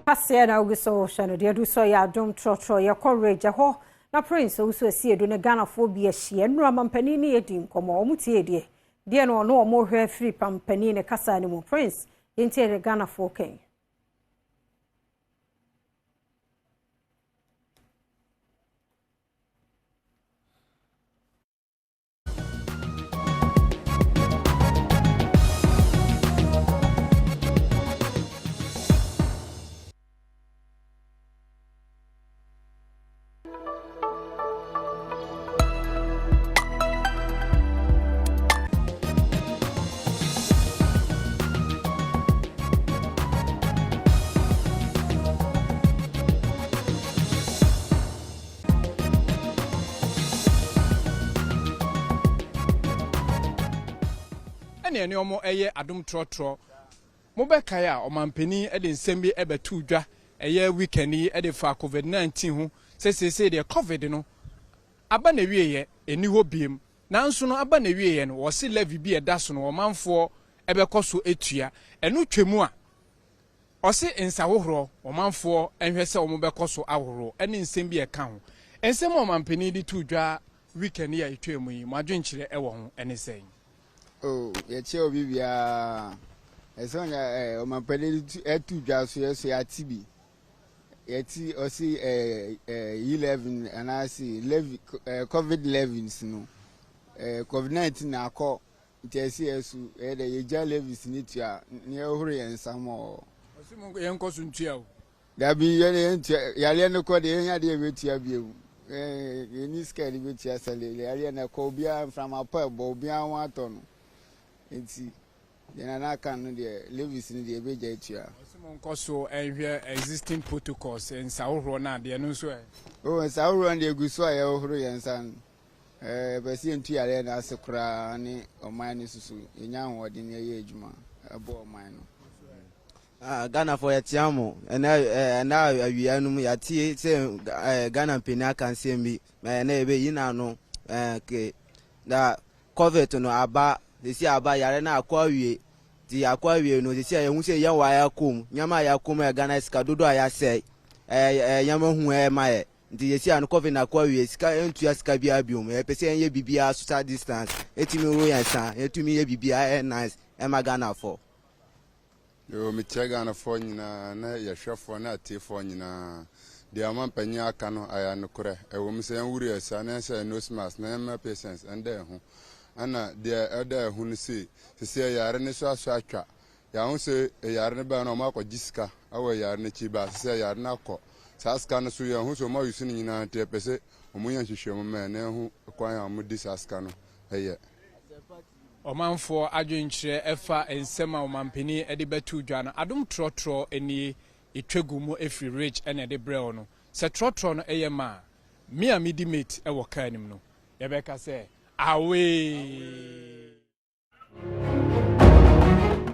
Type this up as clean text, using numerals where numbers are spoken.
Kaseɛ na wogu so rehwɛ no deɛ adu so yɛ adom trɔtrɔ yɛkɔ Ridge ɛhɔ na Prince Owusu Asiedu ne Ghanafoɔ bi ahyia nnura mampanin ne yɛdi nkɔmmɔ wɔn tie deɛ deɛ no ɔno wɔn rehwɛ firi pampanin ne kasa no mu Prince yɛntie deɛ Ghanafoɔ kɛn. Ɛne ɛne ɔmo ɛyɛ adom trɔtrɔ. Mo bɛkae a ɔmanpanin de nsɛm bi bɛtoo dwa ɛyɛ weekend yi de faa covid 19 ho sɛ seesei deɛ covid no aba n'awieɛ ɛnni hɔ biem nanso no aba n'awieɛ no wɔse levy bi a ɛda so no ɔmanfoɔ bɛkɔ so atua ɛno twam a Ɔse nsahohorɔ, ɔmanfoɔ nhwɛ sɛ wɔn bɛkɔ so ahohoro ɛne nsɛm bi a ɛka ho. Nsɛm a ɔmanpanin de too dwa weekend yi a ɛtwaa mu yi, mo adwenkyerɛ wɔ ho ne sɛn? Oh, yɛkyɛ obi biara. Ɛsɛ ɔnya ɛɛ ɔmanpanin de ɛto dwa so yɛ so yɛate bi. Yɛte ɔse ɛɛ ɛɛ 11 anaasɛ levy ɛɛ covid levies no ɛɛ covid 19 akɔ. Nti ɛse yɛ so yɛ dɛ yɛgya levies no tua na yɛhoro yɛn nsa mɔ. Ɔse mo yɛnkɔ so ntua o. Dabi yɛn yɛntua yareɛ no kɔ deɛ yɛnya deɛ yɛbɛtua bio yɛnni sika yɛde bɛtua sɛ yareɛ no ɛkɔ obiara mframa pa ɛbɔ obiara ho atɔ no nti deɛ nana aka no deɛ levies no deɛ yɛbɛgya atua. Ɔse mo nkɔ so nhwɛ existing protocols nsa hohoroɔ no adeɛ no nso ɛ. Oh nsa hohoroɔ no deɛ ɛgu so a yɛhohoro yɛn nsa no. Yɛpɛ sɛ yɛntu yareɛ no ase koraa ne ɔman no susu yɛnya ahoɔden na yɛyɛ adwuma ɛboa ɔman no. Ah, Ghanafoɔ yɛtea mo ɛnɛ ɛnɛ awia no mu yɛate sɛ Ghana mpanin aka nsɛm bi na ɛnɛ yɛbɛyi n'ano ke na covid no aba sisi aba yare no akɔ awie ti akɔ awie no sisi a yɛhu sɛ yɛn wɔ a yɛakɔ mu nneɛma a yɛakɔ mu yɛ Ghana sika dodoɔ a yɛasɛe ɛɛ nneɛma hu ɛma yɛ Nti yɛsi ano covid na akɔ awie sika yɛntua sika biara biom yɛpɛ sɛ yɛnyɛ biribiara social distance yɛtumi woro yɛn nsa yɛtumi yɛ biribiara ɛyɛ nice ɛma Ghana fɔ. Yoo mekyerɛ Ghana foɔ nyinaa ne yɛhwɛfoɔ ne atiefoɔ nyinaa deɛ ɔmanpanyin aka no ayɛ nokorɛ ɛwɔ mu sɛ yɛn wuru yɛ saa na yɛn hyɛ nose mask na yɛn mma patients ɛnda ɛho ɛna deɛ ɛda ɛho no sei sisi ɛyare no so aso atwa Yɛahu sɛ yare no bae no ɔmo akɔgye sika wɔ yare no akyi but sesei yare no akɔ. Saa sika no so yɛnhu sɛ ɔmo ayusu ne nyinaa nti yɛpɛ sɛ ɔmo yɛ nhwehwɛmu ma yɛn na yɛhu kwan a ɔmo de saa sika no yɛ. Ɔmanfoɔ adwenkyerɛ ɛfa nsɛm a ɔmanpanin de bɛtoo dwa no, adom trɔtrɔ nie, yɛtwa gu mu firi Ridge na ɛde brɛ wo no. Sɛ trɔtrɔ no yɛ ma a, me a medi mate wɔ kaa no mu no, yɛbɛka sɛ, Awee!